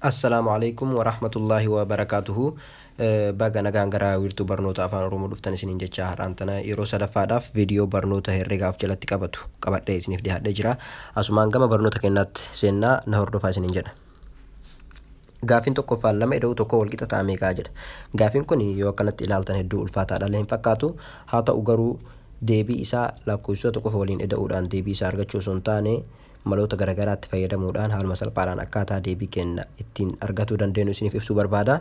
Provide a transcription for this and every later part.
Assalaamu Aleeykum Warahmatullaahi Wabarakaatuhu Baga nagaan gara wiirtuu barnoota afaan Oromoo dhuftan isiniin jechaa har'aan tana yeroo sadaffaadhaaf viidiyoo barnoota herregaa of jalatti qabatu qabadhee isiniif dhiyaadhee jira. Asumaan gama barnoota keenyaatti seennaa na hordofaa isiniin jedha. Gaafiin tokkoffaan lama ida'uu tokko walqixa ta'a meeqaa jedha. Gaafiin kun yoo akkanatti ilaaltan hedduu ulfaataadha hin fakkaatu. Haa ta'u garuu deebii isaa lakkoofsota qofa waliin ida'uudhaan deebii isaa argachuu osoo hin taane maloota garagaraatti fayyadamuudhaan haaluma salphaadhaan akkaataa deebii keenna ittiin argatuu dandeenyu isiniif ibsuu barbaada.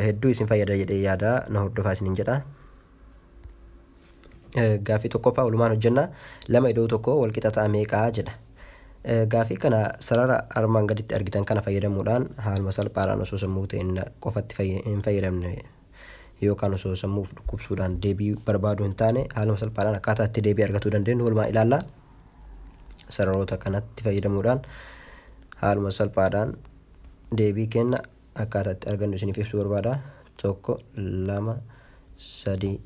Hedduu isin fayyada jedhee yaada na hordofaa isiniin jedha. Gaaffii tokkoffaa walumaan hojjenna. Lama ida'uu tokko walqixa ta'a meeqaa jedha. Gaaffii kana sarara armaan gaditti argitan kana fayyadamuudhaan haaluma salphaadhaan osoo sammuu ta'een qofatti hin fayyadamne yookaan osoo sammuu of dhukkubsuudhaan deebii barbaaduu hin taane haaluma salphaadhaan akkaataa itti deebii argatuu dandeenyu walumaan ilaalla. Sararoota kanatti fayyadamuudhaan haaluma salphaadhaan deebii kenna akkaataa itti argannu isiniif ibsuu barbaada. 1, 2, 3,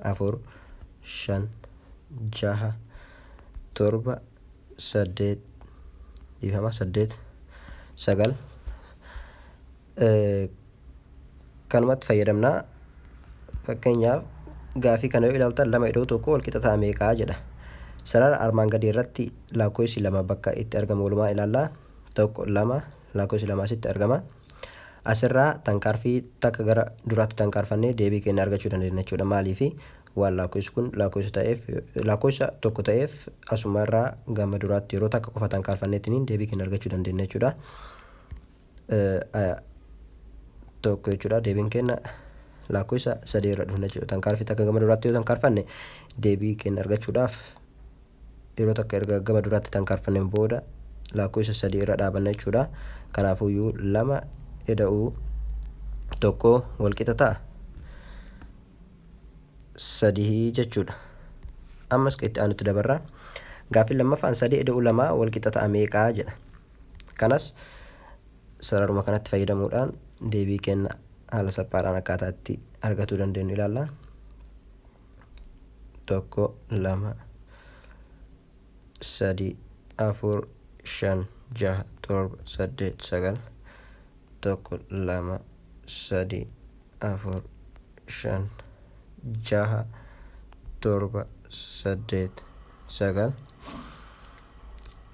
4, 5, 6, 7, 8, dhiifama 8, 9 kanumatti fayyadamna. Fakkeenyaaf gaafii kana yoo ilaaltan lama ida'uu tokko wal qixa ta'a meeqaa jedha. Sarara armaan gadii irratti lakkoofsi lama bakka itti argamu walumaa ilaalla. Tokko lama lakkoofsi lama asitti argama. Asirraa tankaarfii takka gara duraatti tankaarfannee deebii keenya argachuu dandeenya jechuudha. Maaliif waan lakkoofsi kun lakkoofsa ta'eef lakkoofsa tokko ta'eef asumarraa gama duraatti yeroo takka qofa tankaarfanneetiin deebii keenya argachuu dandeenya jechuudha. Tokko jechuudha deebiin keenya lakkoofsa sadii irra dhufna jechuudha. Tankaarfii takka gama duraatti yoo tankaarfanne deebii keenya argachuudhaaf yeroo takka erga gama duraatti tankaarfanneen booda lakkoofsa sadii irra dhaabanna jechuudha. Kanaafuyyuu lama ida'uu tokko walqixa ta'a sadii jechuudha. Ammas itti aanutti dabarra. Gaaffiin lammaffaan sadii ida'uu lama walqixa ta'a meeqaa jedha. Kanas sararuma kanatti fayyadamuudhaan deebii kenna haala salphaadhaan akkaataa itti argatuu dandeenyu ilaalla. Tokko, lama, sadi, afur, shan, jaha, torba, saddeet, sagal. Tokko, lama, sadi, afur, shan, jaha, torba, saddeet, sagal.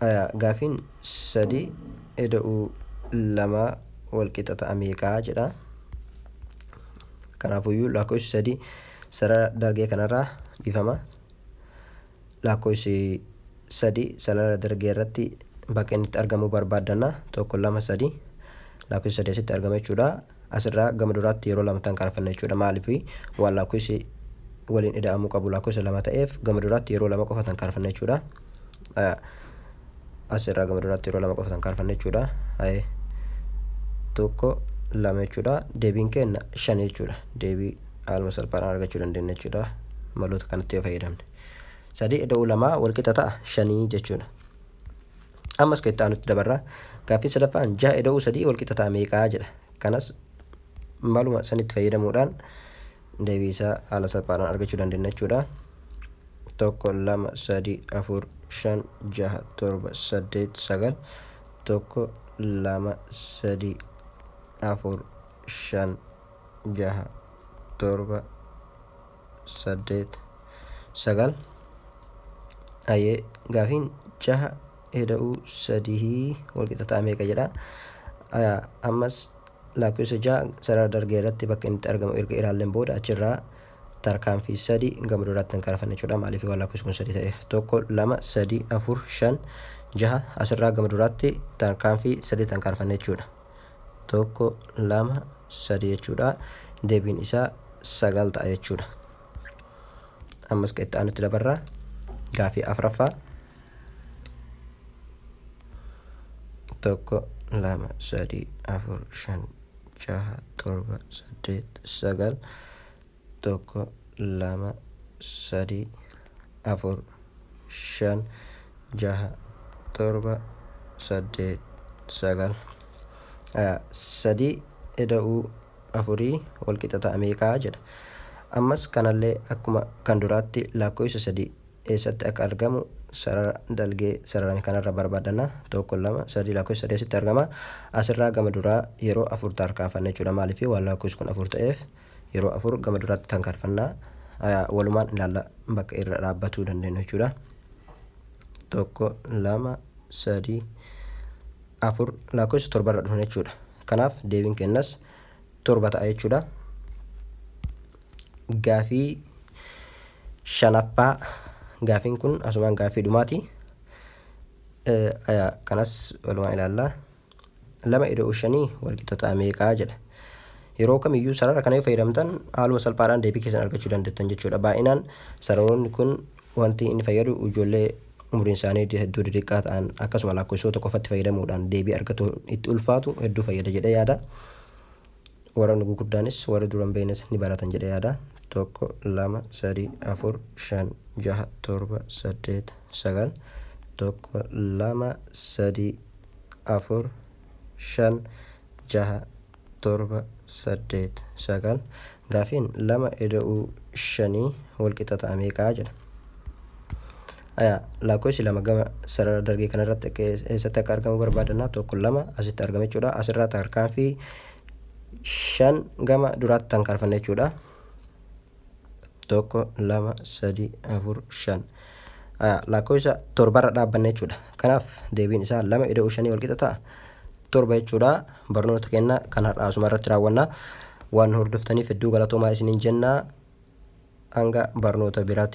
Aya, gaafiin sadi eda'uu lama wal qixa ta'a meeqaa jedha. Kanaafuyyuu lakkoofsi sadi sarara dalgee kanarraa dhiifama. Lakkoofsi sadi sarara dalgee irratti bakka inni itti argamu barbaaddanna. Tokko lama sadi lakkoofsi sadi asitti argama jechuudha. Asirraa gama duraatti yeroo lama tankaarfanna jechuudha. Maaliif waan lakkoofsi waliin ida'amuu qabu lakkoofsa lama ta'eef gama duraatti yeroo lama qofa tankaarfanna jechuudha. Asirraa gama duraatti yeroo lama qofa tankaarfanna jechuudha. Tokko lama jechuudha. Deebiin keenya shan jechuudha. Deebii haaluma salphaadhaan argachuu dandeenya jechuudha. Maloota kanatti yoo fayyadamne. Sadii ida'uu lamaa walqixa ta'a shanii jechuudha. Ammas kan itti aanutti dabarra. Gaaffiin sadaffaan jaha ida'uu sadii walqixa ta'a meeqaa jedha. Kanas maluma sanitti fayyadamuudhaan deebii isaa haala salphaadhaan argachuu dandeenya jechuudha. Tokko lama sadii afur shan jaha torba saddeet sagal tokko lama sadii afur shan jaha torba saddeet sagal. Hayyee gaafiin jaha eda'uu sadii walqixa ta'a meeqa jedha. Ammas lakkoofsa jaha sarara dargee irratti bakka inni itti argamu erga ilaalleen booda achirraa tarkaanfii sadi gama duraatti kan karafanne jechuudha. Maaliif waan lakkoofsi kun sadi ta'e tokko lama sadi afur shan jaha asirraa gama duraatti tarkaanfii sadi kan karafanne jechuudha. Tokko lama sadi jechuudha. Deebiin isaa sagal ta'a jechuudha. Ammas kan itti aanutti dabarra. Gaafii afraffaa. Tokko lama sadi afur shan jaha torba saddeet sagal tokko lama sadi afur shan jaha torba saddeet sagal. Sadii ida'uu afurii wal qixa ta'a meeqaa jedha. Ammas kanallee akkuma kan duraatti lakkoofsa sadii eessatti akka argamu Sarara dalgee sararame kanarra barbaadanna. Tokko, lama, sadii, lakkoofsi sadii asitti argama. Asirraa gama duraa yeroo afur tarkaanfanna jechuudha. Maaliif? Waan lakkoofsi kun afur ta'eef yeroo afur gama duraatti tarkaanfannaa. Walumaan ilaalla bakka irra dhaabbatuu dandeenyu jechuudha. Tokko, lama, sadii, afur, lakkoofsa torbarra dhufna jechuudha. Kanaaf deebiin kennas torba ta'a jechuudha. Gaafii shanaffaa, gaafiin kun asumaan gaafii dhumaati. Kanas walumaan ilaalla. Lama ida'uu shanii walqixa ta'a meeqaa jedha. Yeroo kamiyyuu sarara kana yoo fayyadamtan haaluma salphaadhaan deebii keessan argachuu dandeettan jechuudha. Baay'inaan sararoonni kun wanti inni fayyadu ijoollee umriin isaanii hedduu xixiqqaa ta'an, akkasuma lakkoofsota qofatti fayyadamuudhaan deebii argatuun itti ulfaatu hedduu fayyada jedhee yaada. Warra nu gurguddaanis, warra duran beeknes ni baratan jedhee yaada. Tokko, lama, sadii, afur, shan, jaha, torba, saddeet, sagal. Tokko, lama, sadii, afur, shan, jaha, torba, saddeet, sagal. Gaafiin lama ida'uu shanii walqixa ta'a meeqaa jedha. Aya, lakkoofsi lama gama sarara dalgee kanarratti eessatti akka argamu barbaadanna. Tokko, lama, asitti argama jechuudha. Asirraa tarkaanfii shan gama duraatti tarkaanfanna jechuudha. Tokko, lama, sadii, afur, shan. Aya, lakkoofsa torbarra dhaabbanna jechuudha. Kanaaf deebiin isaa lama ida'uu shanii walqixa ta'a torba jechuudha. Barnoota kenna kan har'aa asuma irratti raawwanna. Waan hordoftaniif hedduu galatoomaa isiniin jenna. Hanga barnoota biraatti.